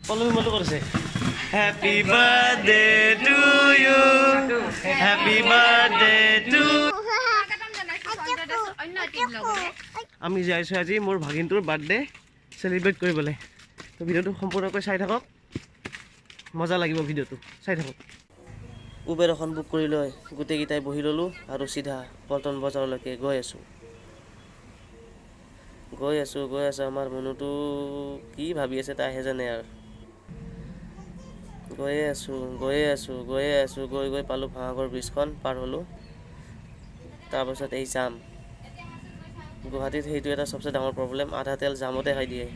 পল্লৱী মনটো কৰিছে। Happy birthday to you, happy birthday to. আমি যাই আছোঁ আজি মোৰ ভাগিনটোৰ বাৰ্থডে চেলিব্ৰেট কৰিবলৈ। তো ভিডিঅ'টো সম্পূৰ্ণকৈ চাই থাকক, মজা লাগিব ভিডিঅ'টো চাই থাকক। উবেৰ এখন বুক কৰি লৈ গোটেইকেইটাই বহি ল'লোঁ আৰু চিধা পল্টন বজাৰলৈকে গৈ আছোঁ। গৈ আছোঁ গৈ আছোঁ, আমাৰ মনুটো কি ভাবি আছে তাইহে জানে আৰু। গৈয়ে আছোঁ গৈয়ে আছোঁ গৈয়ে আছোঁ, গৈ গৈ পালোঁ ভাঙাগড় ব্ৰিজখন পাৰ হ'লোঁ। তাৰপাছত এই জাম, গুৱাহাটীত সেইটো এটা চবচে ডাঙৰ প্ৰব্লেম, আধা তেল জামতে খাই দিয়ে।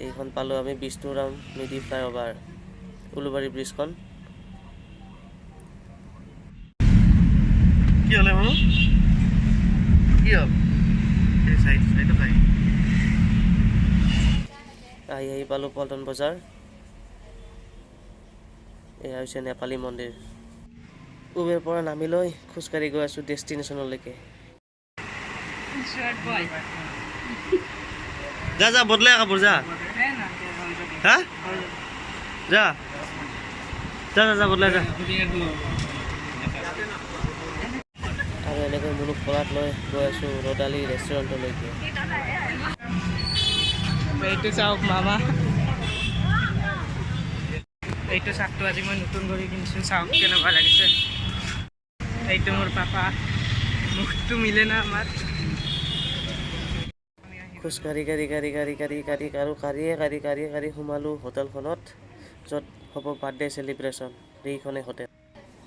এইখন পালোঁ আমি বিষ্ণুৰাম মেধি ফ্লাইঅভাৰ, উলুবাৰী ব্ৰিজখন। কি হ'লে মনো, কি হ'ল? আহি আহি পালোঁ পল্টন বজাৰ। এয়া হৈছে নেপালী মন্দিৰ। উবেৰ পৰা নামি লৈ খোজকাঢ়ি গৈ আছোঁ ডেষ্টিনেশ্যনলৈকে। যা যা বদলাই কাপোৰ যা, হা যা যা যা বদলাই যা। আৰু এনেকৈ মুনুক কোলাত লৈ গৈ আছোঁ ৰ'দালি ৰেষ্টুৰেণ্টলৈকে। এইটো চাওক মামা, এইটো চাকটো আজি মই নতুন কৰি কিনিছোঁ, চাওক কেনেকুৱা লাগিছে। এইটো মোৰ পাপা, মুখটো মিলে না আমাৰ। খোজকাঢ়ি কাঢ়ি কাঢ়ি কাঢ়ি কাঢ়ি কাঢ়ি আৰু কাঢ়িয়ে কাঢ়ি কাঢ়ি কাঢ়ি সোমালোঁ হোটেলখনত, য'ত হ'ব বাৰ্থডে চেলিব্ৰেশ্যন। এইখনেই হোটেল,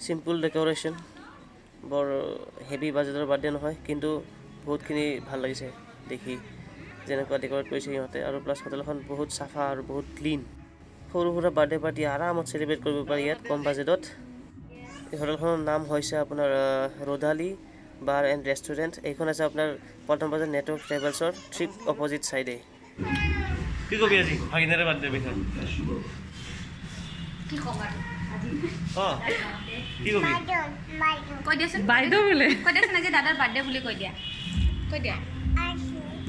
চিম্পুল ডেক'ৰেশ্যন, বৰ হেভি বাজেটৰ বাৰ্থডে নহয়, কিন্তু বহুতখিনি ভাল লাগিছে দেখি যেনেকুৱা ডেক'ৰেট কৰিছে সিহঁতে। আৰু প্লাছ হোটেলখন বহুত চাফা আৰু বহুত ক্লিন। সৰু সুৰা বাৰ্থডে পাৰ্টি আৰামত চেলিব্ৰেট কৰিব পাৰি ইয়াত কম বাজেটত। এই হোটেলখনৰ নাম হৈছে আপোনাৰ ৰ'দালি বাৰ এণ্ড ৰেষ্টুৰেণ্ট। এইখন আছে আপোনাৰ পল্টন বজাৰ নেটৱৰ্ক ট্ৰেভেলছৰ ঠিক অপজিট চাইডে। কি কবি আজি ভাগিনাৰে বাৰ্থডে বিষয়ে? কি ক'ম আৰু? অঁ, কি কবি কৈ দিয়াচোন। বাইদেউ বোলে কৈ দিয়াচোন, আজি দাদাৰ বাৰ্থডে বুলি কৈ দিয়া, কৈ দিয়া।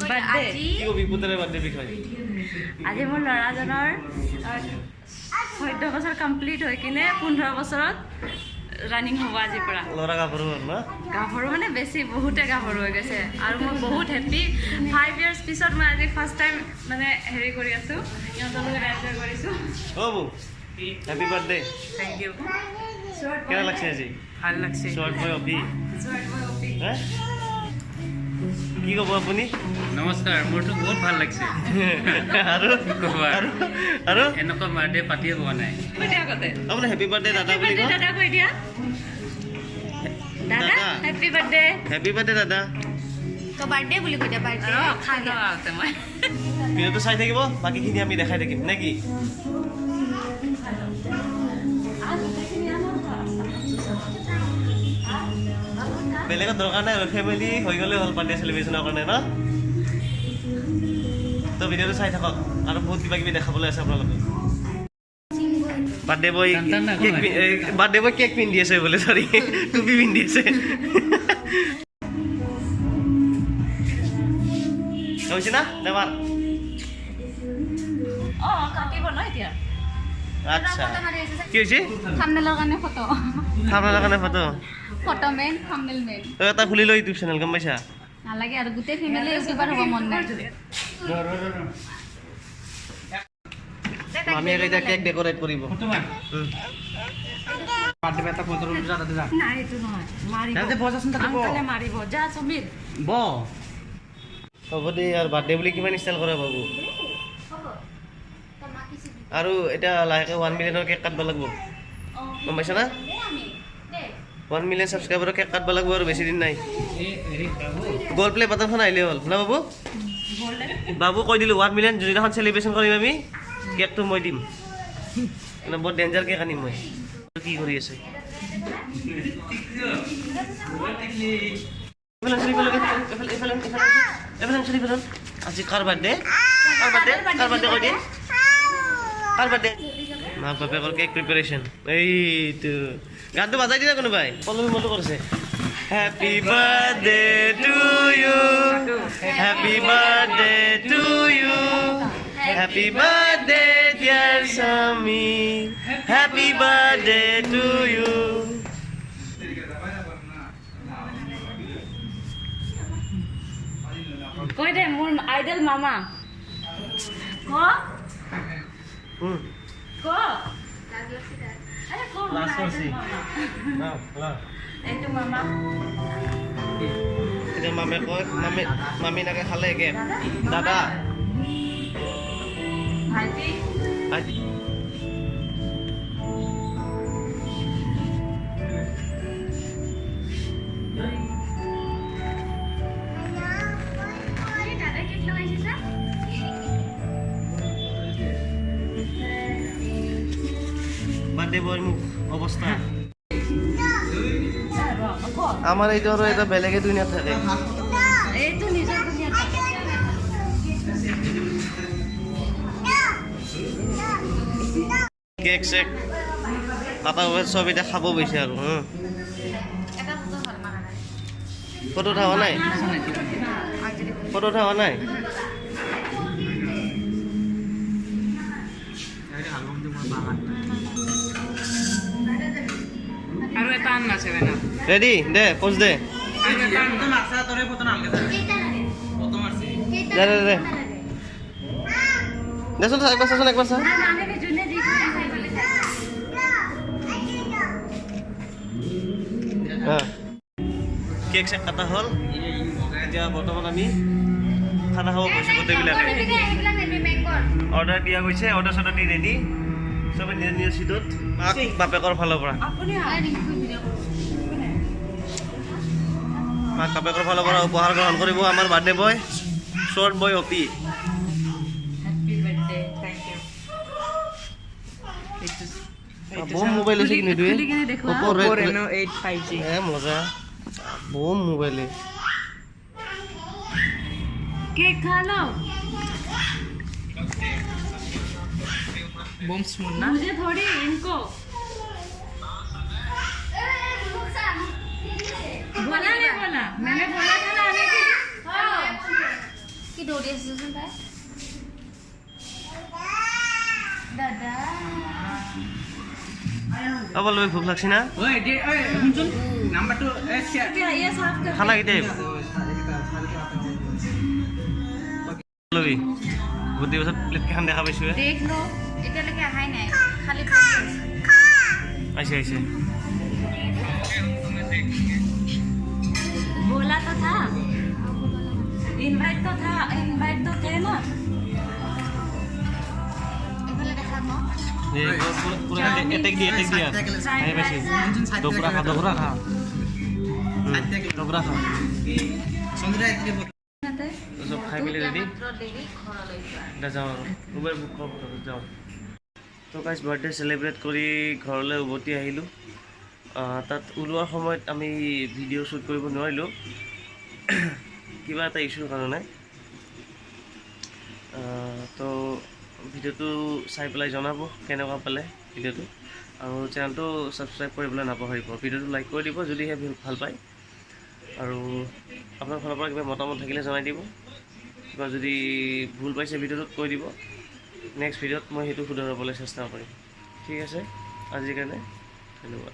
বাৰ্থডে। কি কবি পুতেৰে বাৰ্থডে বিষয়ে? আজি মোৰ ল'ৰাজনৰ 14 বছৰ কমপ্লিট হৈ কিনে 15 বছৰত ৰানিং হ'ব আজিৰ পৰা। ল'ৰা গাভৰু হ'ল ন? গাভৰু মানে বেছি, বহুতে গাভৰু হৈ গৈছে। আৰু মই বহুত হেপ্পী, 5 ইয়াৰ্ছ পিছত মই আজি ফাৰ্ষ্ট টাইম মানে হেৰি কৰি আছোঁ, ইহঁতৰ লগত এনজয় কৰিছোঁ। অ' বৌ, হেপী বাৰ্থডে। Thank U. কেনে লাগছে আজি? ভাল লাগছে। শ্বৰ্ট বয় অপি। হে, কি ক'ব আপুনি? নমস্কাৰ, মোৰতো বহুত ভাল লাগছে। আৰু ক'বা আৰু আৰু এনেকুৱা বাৰ্থডে পাতিয়ে পোৱা নাই। আপোনাৰ হেপী বাৰ্থডে দাদা বুলি কওঁ। দাদা কৈ দিয়া, দাদা হেপী বাৰ্থডে। হেপী বাৰ্থডে দাদা। তো বাৰ্থডে বুলি কৈ দিয়া, বাৰ্থডে। খাই লওঁ মই। ভিডিঅ'টো চাই থাকিব, বাকীখিনি আমি দেখাই থাকিম নে কি? বেলেগত দৰকাৰ নাই আৰু, ফেমিলি হৈ গ'লে হ'ল বাৰ্থডে চেলিব্ৰেশ্যনৰ কাৰণে ন? তো ভিডিঅ'টো চাই থাকক, আৰু বহুত কিবা কিবি দেখাবলৈ আছে আপোনালোকক। Birthday boy cake, birthday boy cake পিন্ধি আছে বোলে, চৰি টুপি পিন্ধি আছে। হৈছে না দেমাৰ? আচ্ছা, কি হৈছে? থাম্বনেইলৰ কাৰণে ফটো। থাম্বনেইলৰ কাৰণে photo. Photo main, thumbnail main. তই এটা খুলি লৈ ইউটিউব চেনেল, গম পাইছা? নালাগে আৰু, গোটেই ফেমিলি ইউটিউবাৰ হ'ব মন নাই। মামীয়ে এতিয়া কেক ডেক'ৰেট কৰিব। হ'ব দে আৰু, বাৰ্থডে বুলি কিমান ষ্টাইল কৰে বাবু। আৰু এতিয়া লাহেকৈ 1 মিলিয়নৰ কেক কাটিব লাগিব, গম পাইছা না? 1 মিলিয়ন ছাবস্ক্ৰাইবাৰৰ কেক কাটিব লাগিব আৰু বেছি দিন নাই। গ'ল্ড প্লে বাটনখন আহিলেই হ'ল না বাবু? বাবু কৈ দিলোঁ, 1 মিলিয়ন যোনদিনাখন চেলিব্ৰেশ্যন কৰিম আমি, কেকটো মই দিম। মানে বৰ ডেঞ্জাৰ কেক আনিম মই। কি কৰি আছে? আজি কাৰ বাৰ্থডে? কাৰ বাৰ্থডে? কাৰ বাৰ্থডে কৈ দিয়ে? কাৰ বাৰ্থডে? মাক বাপেকৰ কেক প্ৰিপেৰেশ্যন। এইটো গানটো বাজাই দিলে কোনোবাই, পল্লৱী মনটো কৰিছে। Happy birthday to you, happy birthday to you, Happy birthday dear Sami, happy birthday to you. কৈ দে মোৰ আইডল মামা ক ক এইটো মামা। এতিয়া মামে কয়, মামী মামী নাকে খালে কেক। দাদা ভাইটি ভাইটি বাৰ্থডে বয়ৰ মুখ অৱস্থা। আমাৰ এইটো আৰু এটা বেলেগে দুনিয়াত থাকে। এইটো নিজৰ দুনিয়াত থাকে। কেক চেক কাটা চব এতিয়া খাব গৈছে আৰু। ফটো উঠা হোৱা নাই, ফটো উঠা হোৱা নাই। ৰেডি দে পোজ দে দে দে দে দেচোন একবাৰ চাচোন, একবাৰ চা। কেক চেক কাটা হ'ল, এতিয়া বৰ্তমান আমি খানা খাব গৈছোঁ। গোটেইবিলাকে অৰ্ডাৰ দিয়া গৈছে, অৰ্ডাৰ চৰ্ডাৰ দি ৰেডি, চবে নিজৰ নিজৰ চিটত। মাক বাপেকৰ ফালৰ পৰা, মাক বাপেকৰ ফালৰ পৰা উপহাৰ গ্ৰহণ কৰিব আমাৰ বাৰ্থডে বয় শ্বৰ্ট বয় অপি। বম মোবাইল আছে কিন্তু এ মজা বম মোবাইলে। কেক খা লো। बम स्मूथ ना मुझे थोड़ी इनको बोला नहीं बोला, मैंने बोला था ना आने के लिए। কি দৌৰি আছে তাই দাদা। অবল ভোক লাগছে না? ওই দে ওই শুনচোন নাম্বাৰটো ये साफ कर খানা কেতিয়া আহিব? লবি বহুত দিন পাছত প্লেটকেইখন দেখা পাইছোঁ। দেখ লো, এতিয়ালৈকে অহাই নাই, খালি আহিছে আহিছে। बोला तो था, इनवाइट तो था, इनवाइट तो थे ना। এইফালে দেখা ন এটেক দি এটেক দিয়া আহি পাইছে। দবৰা খা, দবৰা খা, দবৰা খা। চব খাই মেলি ৰেডি, এতিয়া যাওঁ আৰু উবেৰ বুক কৰোঁ, যাওঁ। তো গাইজ বাৰ্থডে চেলিব্ৰেট কৰি ঘৰলৈ উভতি আহিলোঁ। তাত ওলোৱাৰ সময়ত আমি ভিডিঅ' শ্বুট কৰিব নোৱাৰিলোঁ কিবা এটা ইছ্যুৰ কাৰণে। তো ভিডিঅ'টো চাই পেলাই জনাব কেনেকুৱা পালে ভিডিঅ'টো, আৰু চেনেলটো ছাবস্ক্ৰাইব কৰিবলৈ নাপাহৰিব। ভিডিঅ'টো লাইক কৰি দিব যদিহে ভাল পায়, আৰু আপোনাৰ ফালৰ পৰা কিবা মতামত থাকিলে জনাই দিব, কিবা যদি ভুল পাইছে ভিডিঅ'টোত কৈ দিব। নেক্সট ভিডিঅ'ত মই সেইটো শুধৰাবলৈ চেষ্টা কৰিম। ঠিক আছে, আজিৰ কাৰণে ধন্যবাদ।